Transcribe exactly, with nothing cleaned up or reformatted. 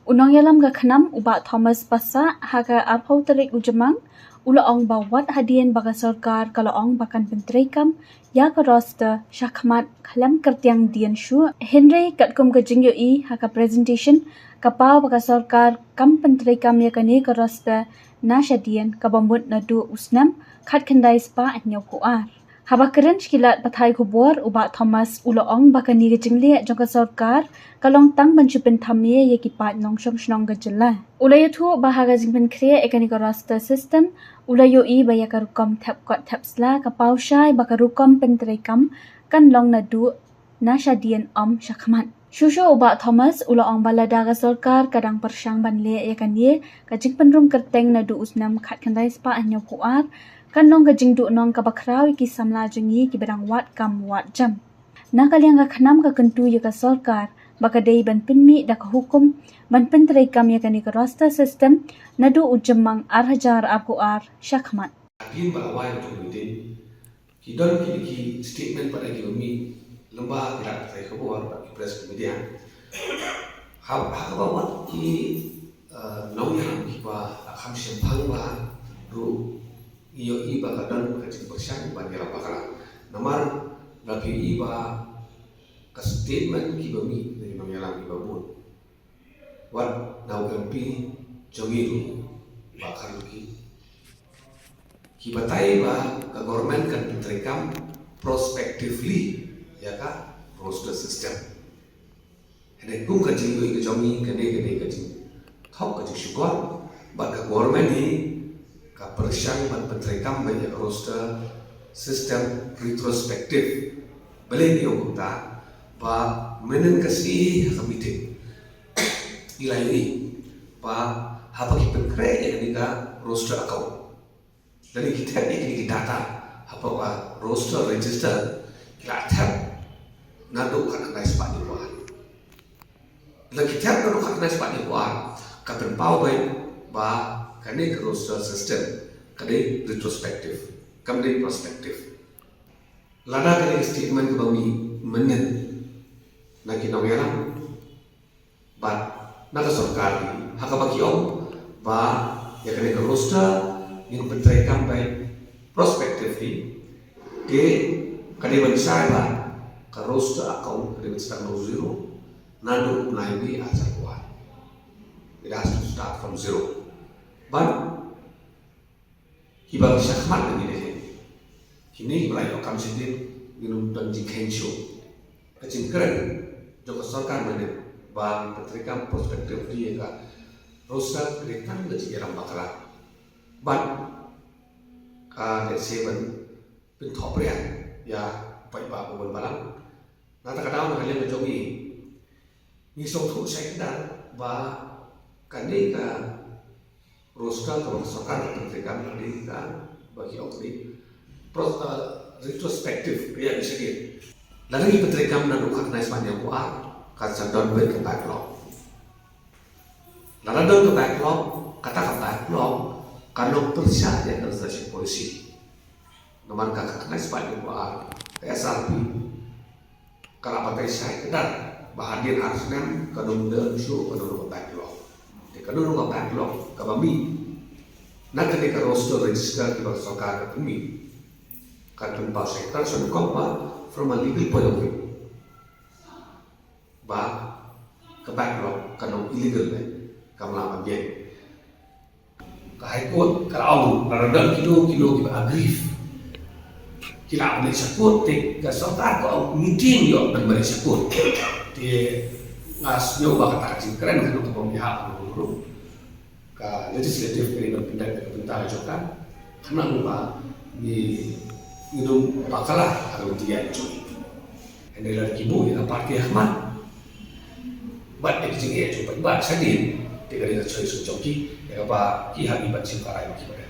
U nongïalam ka KHNAM u Bah Thomas Passah ha ka arphew tarik u Jymmang u la ong ba wat hadien ba ka sorkar ka la ong ba kan pyntreikam ïa ka roster shakhmat khlem kyrtiang dien shuh, hynrei katkum ka jingïohi ha ka presentation ka paw ba ka sorkar kam pyntreikam ïa kane ka roster na shadien kaba mut naduh u snem khatkhyndai spah hynñiewphew ar. Haba kren sha ki lad pathai khubor u Bah Thomas u la ong ba kane ka jingleh jong ka sorkar ka long tang ban shu pynthame ïa ki paid nongshong shnong ka jylla. U la ïathuh ba ha ka jingpynkhreh ïa kane ka roster system u la ïohi ba ïa ka rukom thep kot thep sla ka paw shai ba ka rukom pyntreikam kan long naduh na shadien ym shakhmat. Shuh shuh u Bah Thomas u la ong ba lada ka sorkar ka dang pyrshang ban leh ïa kane ka jingpynrung kyrteng naduh u snem khatkhyndai spah hynñiewphew ar kan long ka jingduhnong kaba khraw ïa ki samla jong ngi kiba dang wad kam wad jam. Na ka liang ka KHNAM ka kyntu ïa ka sorkar ba ka dei ban pynmih da ka hukum ban pyntreikam ïa kane ka roster system naduh u Jymmang ar hajar arphew ar shakhmat. Hadien ba la wai ïa ka meeting, ki don ki, ki statement pat kiba mih lyngba ki lad pathai khubor bad ki press media. Ha, ha kaba wad ki, eh, nongïalam kiba la kham shemphang bha ruh ngi ïohi ba ka don ka jingpyrshang ban ïalam bakla. Namar lada phi ïohi ba ka statement kiba mih na ki nongïalam kiba bun, wat na u MP jong ngi ruh, Bah Kharlukhi, ki batai ba ka government kan pyntreikam prospectively ïa ka roster system. Hynrei kum ka jingïohi ka jong ngi, kane ka dei ka jingthok, ka jingshukor ba ka government hi ka pyrshang ban pyntreikam beit ïa ka roster system retrospective. Balei ngi ong kumta? Ba mynhynnin ka sngi ha ka meeting ngi la ïohi ba haba ki pynkhreh ïa kane ka roster account, lane ki thep ïa kine ki data hapoh ka roster register, ki la thep naduh khatkhyndai spah hynñiewphew ar. Lada ki thep naduh khatkhyndai spah hynñiewphew ar, ka pynpaw beit ba kane ka roster system ka dei retrospective, kam dei prospective. Lada kane ka statement kaba mih mynhynnin na ki nongïalam bad na ka sorkar hi, ha kaba ki ong ba ïa kane ka roster ngin pyntreikam beit prospectively, te ka dei ban shai ba ka roster account ka dei ban sdang na u zero naduh u bnai May ar hajar arphew ar. It has to start from zero. Bad kiba shakhmat na ngi dei kine kiba la ïoh kam shadien, ngin ym don jingkheiñ shuh. Ka jingkren jong ka sorkar mynhynnin ba pyntreikam prospectively ïa ka roster ka dei tang ka jingïalam bakla. Bad ka dei shisha ban pynthohpyrshah ïa u paidbah ba bun balang. Na kata ka daw, na ka liang ka jong ngi, ngi sngewthuh shai kdar ba kane ka roster kaba ka sorkar ka pyntreikam ka dei kaba ki ong ka dei pro-, eh, retrospective, ka ïa ka shadien. Lada ngi pyntreikam naduh khatkhyndai spah hynñiewphew ar, kan sa don beit ka backlog. Lada don ka backlog, kata ka backlog kan long pyrshah ïa ka reservation policy. Namar ka khatkhyndai spah hynñiewphew ar, ka SRP ka la batai shai kdar ba hadien ar snem kan ym don shuh, kan ym don ka backlog. Te kan ym don ka backlog kaba mih na kane ka roster register kiba ka sorkar ka pynmih, kan pynpaw shai kdar sha nyngkong ba from a legal point of view ba ka backlog kan long illegal, eh, kam lah ban ïeng. Ka High Court ka la ong lada don kino kino kiba aggrieved, ki lah ban leit sha court, te ka sorkar ka ong ngi tieng ïoh ban leit sha court. Te nga sngew ba kata ka jingkren ka long kaba ym ïahap ruh. Ka legislative ka dei ban pyndep ïa ka bynta ka jong ka. Khnang ba ngi, ngin ym bakla ha ka lynti ïaid jong ngi. Hynrei lada ki buh ïa ka party ha khmat bad ïa ka jingeh jong u paidbah shadien, te ka dei ka choice ka jong ki, ïa kaba ki hap ban shim ka rai ba ki bada.